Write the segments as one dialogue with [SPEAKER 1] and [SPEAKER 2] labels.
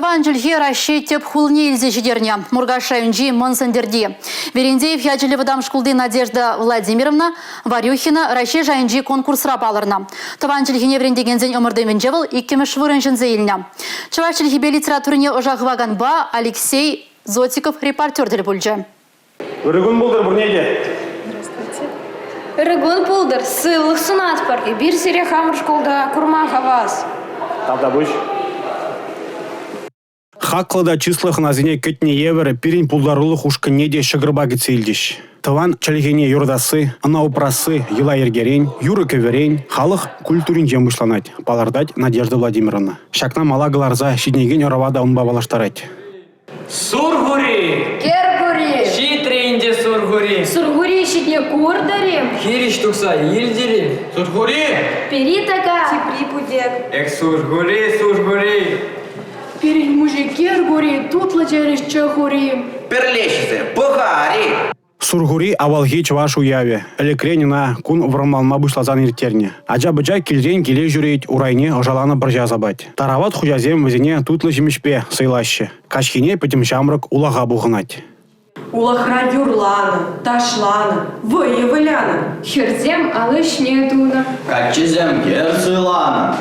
[SPEAKER 1] Тӑван чӗлхе Раҫҫей тӗп хулине илсе ҫитернӗ. Муркаш районӗнчи Мӑн Сӗнтӗрти Верендеев ячӗллӗ вӑтам шкулти Надежда Владимировна Варюхина Раҫҫей шайӗнчи конкурсра палӑрнӑ. Тӑван чӗлхене вӗрентекенсен ӑмӑртӑвӗнче вӑл иккӗмӗш вырӑн ҫӗнсе илнӗ. Чӑваш чӗлхипе литературине ӑша хываканпа Алексей Зотиков репортер тӗл пулчӗ.
[SPEAKER 2] Ырӑ кун пултӑр пурне те.
[SPEAKER 3] Здравствуйте. Ырӑ кун пултӑр, сывлӑх сунатпӑр. Эпир сире хамӑр шкулта курма хавас.
[SPEAKER 2] Тавтапуҫ.
[SPEAKER 4] Хаклӑ та чыслӑ хӑнасене кӗтнӗ евӗр пирӗн пултарулӑх ушкӑнне те ҫӑкӑрпа кӗтсе илчӗҫ. Тӑван чӗлхене юратасси, ӑна упрасси йӑла-йӗркерен, юрӑ-кӗвӗрен, халӑх культуринчен пуҫланать, палӑртать Надежда Владимировна. Ҫакна мала кӑларса ҫитӗнекен ӑрӑва та унпа паллаштарать.
[SPEAKER 5] Сурхури!
[SPEAKER 6] Кӗркури!
[SPEAKER 5] Ҫитрӗ ӗнтӗ Сурхури!
[SPEAKER 6] Сурхури ҫитне куртӑр-и?
[SPEAKER 5] Хирӗҫ тухса илтӗр-и? Сурхури!
[SPEAKER 6] Пӗри така!
[SPEAKER 3] Тепри путек.
[SPEAKER 5] Эх, Сурхури, Сурхури!
[SPEAKER 7] Пирӗн мучи Кӗркури, тутлӑ терӗҫ чӑх ури.
[SPEAKER 8] Пӗрлешсе пӑхар-и?
[SPEAKER 4] Сурхури авалхи чӑваш уявӗ. Ӗлӗкрен ӑна кун вӑрӑмланма пуҫласан ирттернӗ. Ача-пӑча килтен киле ҫӳрет, урайне ӑшаланӑ пӑрҫа сапать. Тарават хуҫасем вӗсене тутлӑ ҫимӗҫпе сӑйлаҫҫӗ. Каҫхине пӗтӗм ҫамрӑк улаха пухӑнать.
[SPEAKER 9] Улахра юрланӑ, ташланӑ, вӑйӑ вылянӑ.
[SPEAKER 3] Хӗрсем ал ӗҫне тунӑ.
[SPEAKER 8] Каччӑсем хӗр суйланӑ.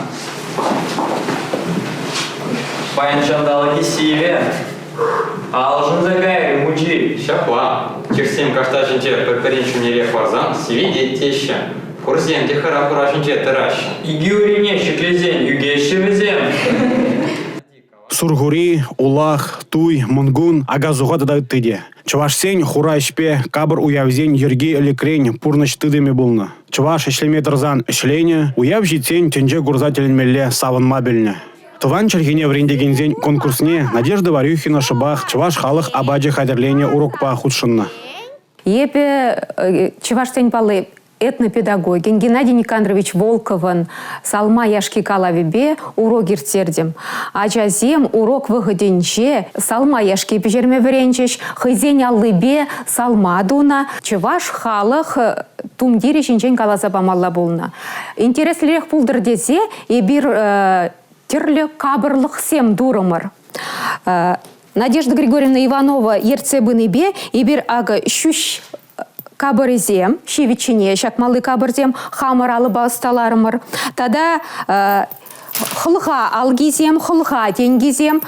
[SPEAKER 5] Паян ҫанталӑкӗ сивӗ. Алшӑнса кайрӗ мучи. Ҫапла. Чехсем кашта ҫинче пӗр-пӗрин ҫумнерех ларсан сивӗтет теҫҫӗ. Хурсем те хӑра-хура ҫинче тӑраҫҫӗ. Икӗ урине ҫӗклесен ӳкеҫҫӗ вӗсем.
[SPEAKER 4] Сурхури, улах, туй, мӑнкун, ака-суха тата ытти те. Чӑвашсен хура ӗҫпе капӑр уявсен йӗрки ӗлӗкрен пурнӑҫ тытӑмӗ пулнӑ. Чӑваш ӗҫлеме тӑрсан ӗҫленӗ, уяв ҫитсен тӗнче курса тӗлӗнмелле савӑнма пӗлнӗ. Тӑван чӗлхене вӗрентекенсен конкурсне Надежда Варюхина шӑпах чӑваш халӑх апачӗ хатӗрленӗ урокпа хутшӑннӑ.
[SPEAKER 10] Эпӗ чӑвашсен палли этнопедагогӗн Геннадий Никандрович Волковӑн «Салма яшки» калавӗпе урок ирттертӗм. Ачасем урок вӑхӑтӗнче салма яшки пӗҫерме вӗренчӗҫ, хӑйсен аллипе салма тунӑ. Чӑваш халӑх тумтирӗ ҫинчен каласа памалла пулнӑ. Интереслӗрех пултӑр тесе эпир тӗрлӗ капӑрлӑхсем турӑмӑр. Надежда Григорьевна Иванова ертсе пынипе эпир акӑ ҫӳҫ капӑрӗсем, ҫивӗччине ҫакмалли капӑрсем хамӑр алӑпа ӑсталарӑмӑр. Тата хӑлха алкисем, хӑлха тенкисем.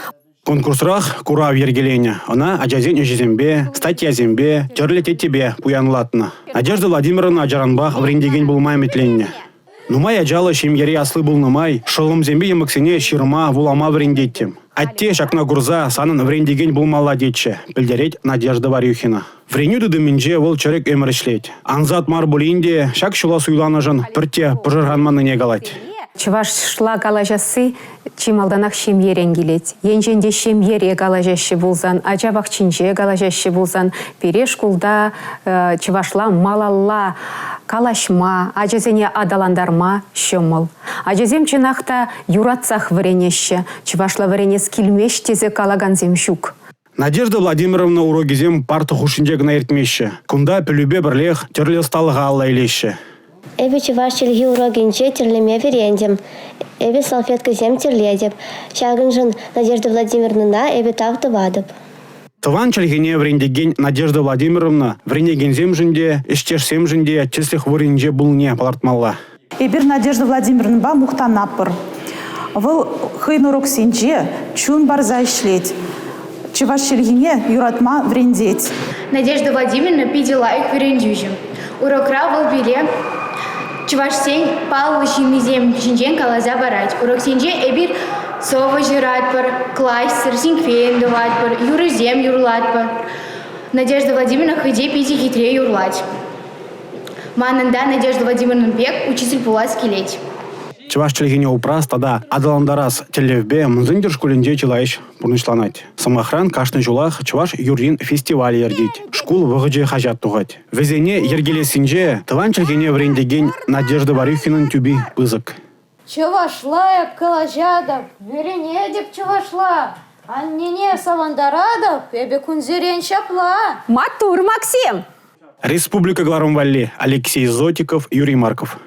[SPEAKER 4] Конкурсрах курав йӗркеленӗ. Ӑна ачасен ӗҫӗсемпе, статьясемпе, тӗрлӗ теттепе пуянлатнӑ. Надежда Владимировна ачаранпах вӗрентекен пулма ӗмӗтленнӗ. Нумай ачаллӑ ҫемьере асли пулнӑ май шӑллӑмсемпе йӑмӑксене ҫырма, вулама вӗрентеттӗм. Атте ҫакна курса санӑн вӗрентекен пулмалла тетчӗ, пӗлтерет Надежда Варюхина. Вӗренӳ тытӑмӗнче вӑл чӗрӗк ӗмӗр ӗҫлет. Ансат мар пулин те ҫак ҫула суйланӑшӑн пӗртте пӑшӑрханманнине калать.
[SPEAKER 10] Чӑвашла калаҫасси чи малтанах ҫемьерен килет. Енчен те ҫемьере калаҫаҫҫӗ пулсан, ача пахчинче калаҫаҫҫӗ пулсан, пире шкулта чӑвашла малалла калаҫма, ачасене аталантарма ҫӑмӑл. Ачасем чӑнах та юратсах вӗренеҫҫӗ, чӑвашла вӗренес килмест тесе калакансем ҫук.
[SPEAKER 4] Надежда Владимировна урокӗсем парта хушшинче кӑна иртмеҫҫӗ. Кунта пӗлӳпе пӗрлех тӗрлӗ ӑсталӑха алла илеҫҫӗ.
[SPEAKER 11] Эпӗ чӑваш чӗлхи урокӗнче тӗрлеме вӗрентӗм. Эпӗ салфеткӑсем тӗрлетӗп. Ҫакӑншӑн Надежда Владимировнӑна эпӗ тав тӑватӑп.
[SPEAKER 4] Тӑван чӗлхене вӗрентекен Надежда Владимировна вӗренекенсемшӗн те, ӗҫтешсемшӗн те тӗслӗх вырӑнӗнче пулнине палӑртмалла.
[SPEAKER 12] Эпир Надежда Владимировнӑпа мухтанатпӑр. Вӑл хӑйӗн уроксенче чун парса ӗҫлет, чӑваш чӗлхине юратма вӗрентет.
[SPEAKER 3] Надежда Владимировна питӗ лайӑх вӗрентӳҫӗ. Урокра вӑл пире чӑвашсен паллӑ ҫыннисем ҫинчен каласа парать. Уроксенче эпир сӑвӑ ҫыратпӑр, кластер, синквейн тӑватпӑр, юрӑсем юрлатпӑр. Надежда Владимировна хӑй те питӗ хитре юрлать. Манӑн та Надежда Владимировна пек учитель пулас килет.
[SPEAKER 4] Чӑваш чӗлхине упрас тата аталантарас тӗллевпе Мӑн Сӗнтӗр шкулӗнче чылай ӗҫ пурнӑҫланать. Сӑмахран, кашни ҫулах чӑваш юррин фестивалӗ иртет, «Шкул вӑхӑчӗ» хаҫат тухать. Вӗсене йӗркелессинче тӑван чӗлхене вӗрентекен Надежда Варюхинӑн тӳпи пысӑк.
[SPEAKER 6] Чӑвашла эп калаҫатӑп, вӗренетӗп чӑвашла. Аннене савӑнтаратӑп, эпӗ кунсерен ҫапла.
[SPEAKER 10] Маттур, Максим!
[SPEAKER 4] Республика кӑларӑм валли Алексей Зотиков, Юрий Марков.